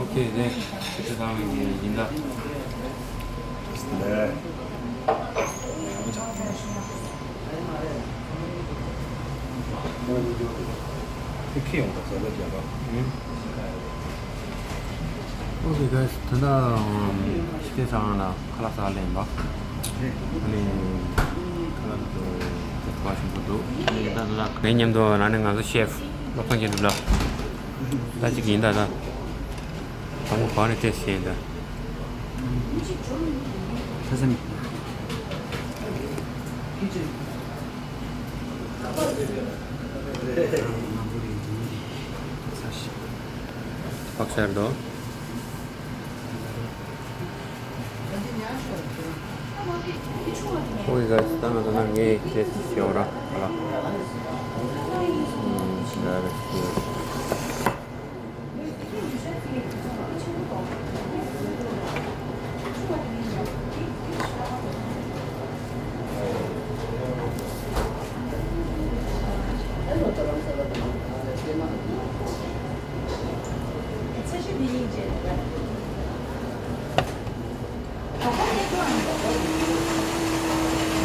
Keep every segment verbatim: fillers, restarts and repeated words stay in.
ཨོ་ཁེ་རེད། ཁྱེད་ཚོ་ཚང་མ་ཡིན་ན། ལས། ཁྱེད་ཁྱེད་ཡོང་དང་ཟ་ལ་རྒྱག་པ། ཨོ་ཁེ་གྷའི་སི། ད་ལྟ་ཕྱི་རྒྱལ་ས་ཁང་ལ་ཁ་ལག་ཟ་ལེན་པ། ཨ་ནི་ཁ་ལག་ཚོ་ཚོ་བ་ཞིམ་པོ་འདུག་ཨ་ནི་ད་ལྟ་ངའི་མཉམ་དུ་ང་ནི་ང་ཚོ་ཤེ་ཧྥ་བློ་བཟང་མཁྱེན་གྲུབ་ལགས། ད་ཅིག་ཡིན་ད་ད། དང་པོ་ག་ནས་ཏེས་བྱས་ཡིན་ད། ས་ས་མི། ཕག་ཤར་དོ། ཨོ་ཡི་ག་ད་ང་ད་ན་ངས་ཏེས་བྱས་འོ་ར་ཨ་ལ། ཨུམ། ད་རེད།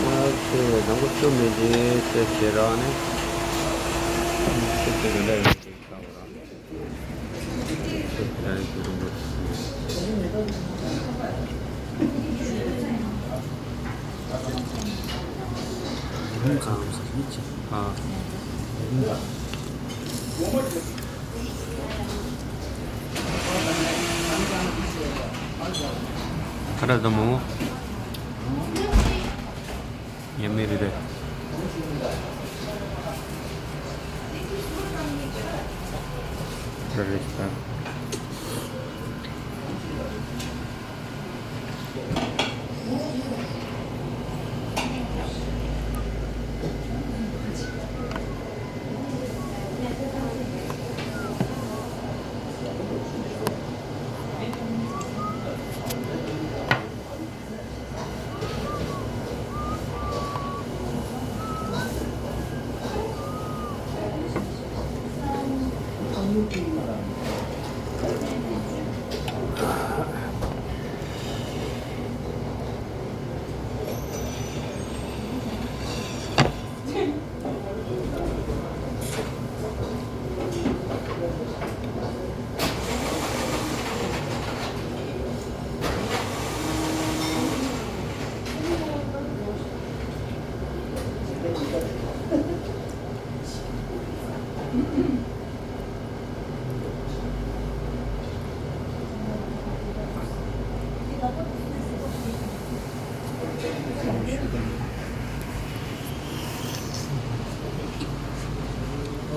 ཨ་ཁེ་དང་པོ་ཆུ་མེད་ཀྱི་ཟེར་ཞེ་རག་ནས། ཆུ་ཆུ་དེ་འདྲ་ཡོད་ཀྱི་ཁ་བ་རང་། ཁ་ར་དང་མོ་མོ། ཉན་མི་རེད་དེ། རེད་རེད།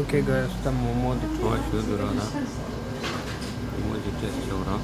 ཨོ་ཁེ་གྷའི་སི། ད་མོག་མོག་འདི་བྲོ་བ་ཞུ་འདུག་ར། ད་མོག་མོག་འདི་ཏེས་བྱེད་ར།